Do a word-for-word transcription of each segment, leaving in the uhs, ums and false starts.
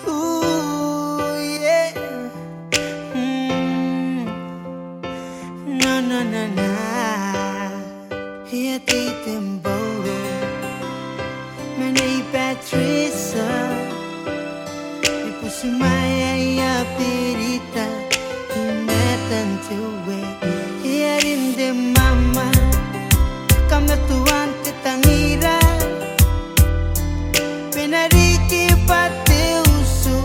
Ooh, yeah. Mm. Na, na, na, na. Ia tei Tembauro ma Nei Patricia, ni butimwaea aia berita i matan te Uea. Ia rin te mama, kamatoan te tangira, bwa e na riki bwa te utu,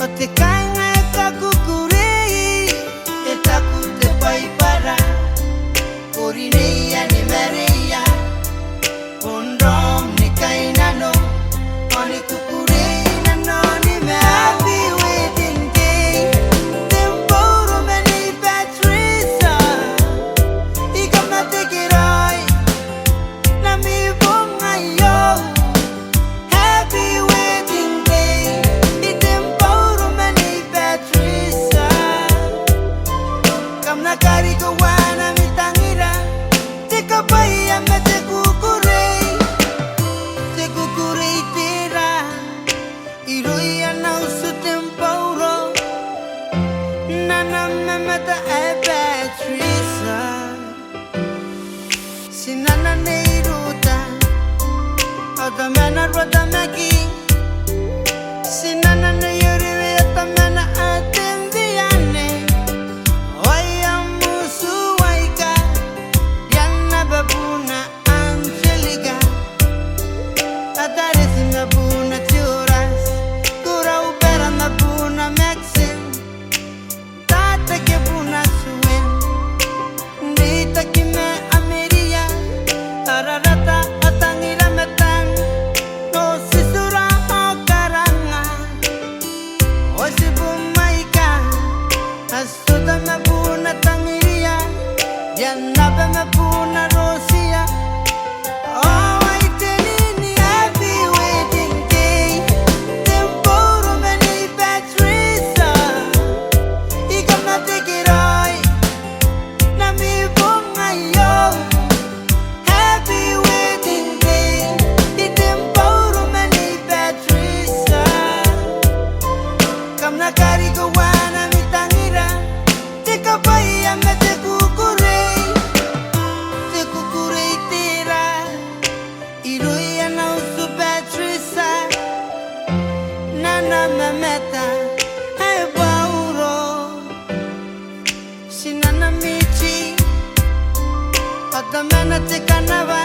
ao te kainga e kakukurei. E taku te Baibara, ko rineia ni mareia, bon rom ni kainnano, ao ni kukurei nanoni. Ma happy wedding day, Tembauro ma Nei Patricia. I kam na tekeraoi n ami bong aio. Happy wedding day, i Tembauro ma Nei Patricia. Kam na karikoa n ami tangira te kabwaia ma te kukurei. Te kukurei tera irouia ana utu Tembauro n ana mamata ae Patricia. Tinana Nei Ruta ao tamana Ruatamaki. Tinana Nei Oriwe ao tamana Atendiane. Ao aia mutu aika, rianna bwa buuna Angelica, Tatareti ma buuna Joras, Kuraubera ma buuna Maxim, Tatake buuna Suen, Reitaki ma Amelia, Ararata ao Tangira ma Tan, Notitiura ao Karanga, Otibumwaika, Atiota ma buuna Tangiria, Rianaba ma buuna Rotia. Ao ai te nini, happy wedding day, Tembauro ma Nei Patricia. I kam na tekeraoi n ami bong aio. Happy wedding day, i Tembauro ma Nei Patricia. Kam na karikoa n ami tangira te kabwaia ma te kukurei. Te kukurei tera irouia ana utu Patricia n ana mamata ae Bauro. Tinana Miti ao tamana Tekanawa,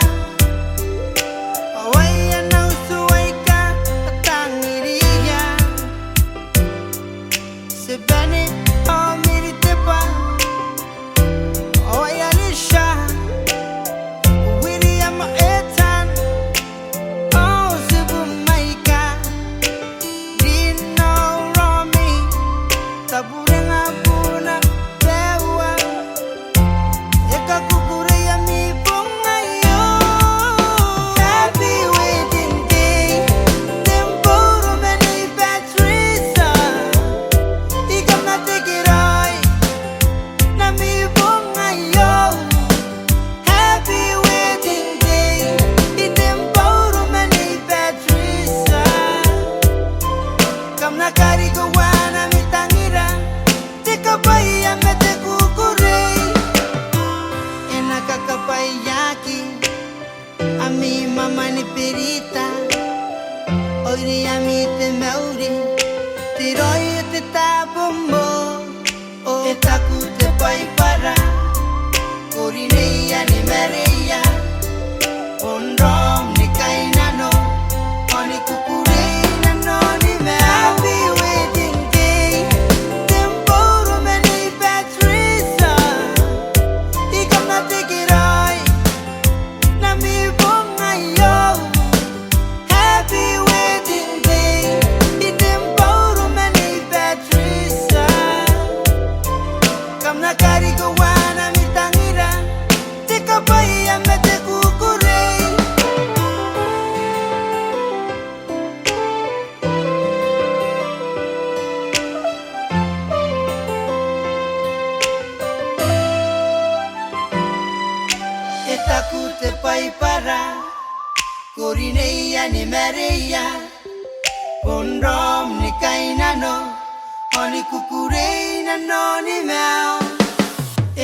ao aia ana utu aika a tangiria. Tebane ao Miritebwa, ao aia Alicia, William ao Ethan, ao Tibumwaika, Rino ao Romi, Taburenga buuna Beua. E kakukurei ami bong aio. Happy wedding day, Tembauro ma Nei Patricia. I kam na tekeraoi n ami bong aio. Happy wedding day, i Tembauro ma Nei Patricia. Kam na karikoa n ami tangira te kabwaia ma te kukurei. E na kakabwaiaki ami mwamwanibirita, ao irouia ami te mauri, te raoi ao te tabomoa. Ao e taku te Baibara, ko rineia ni mareia, bon rom ni kainnano, ao ni kukurei nanoni. Ma happy wedding day, Tembauro ma Nei Patricia. Karikoa n ami tangira, te kabwaia ma te kukurei. E taku te Baibara, ko rineia ni mareia, bon rom ni kainnano, ao ni kukurei i nanon maiu.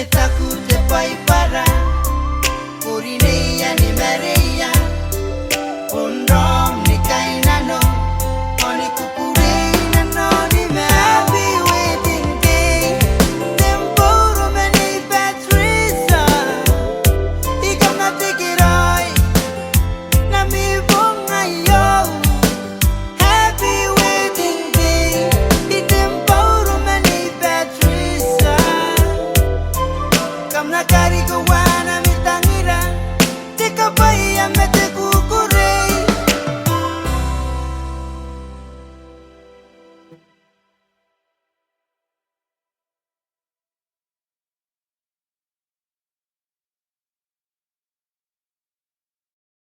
E taku te Baibara, ko rineia ni mareia, bon rom ni kainnano, ao ni kukurei i nanon maiu. Happy wedding day, te bouro ma Nei Patricia. I kam na tekeraoi n ami bong aio. Happy wedding day, i te bouro ma Nei Patricia. Kam na karikoa n ami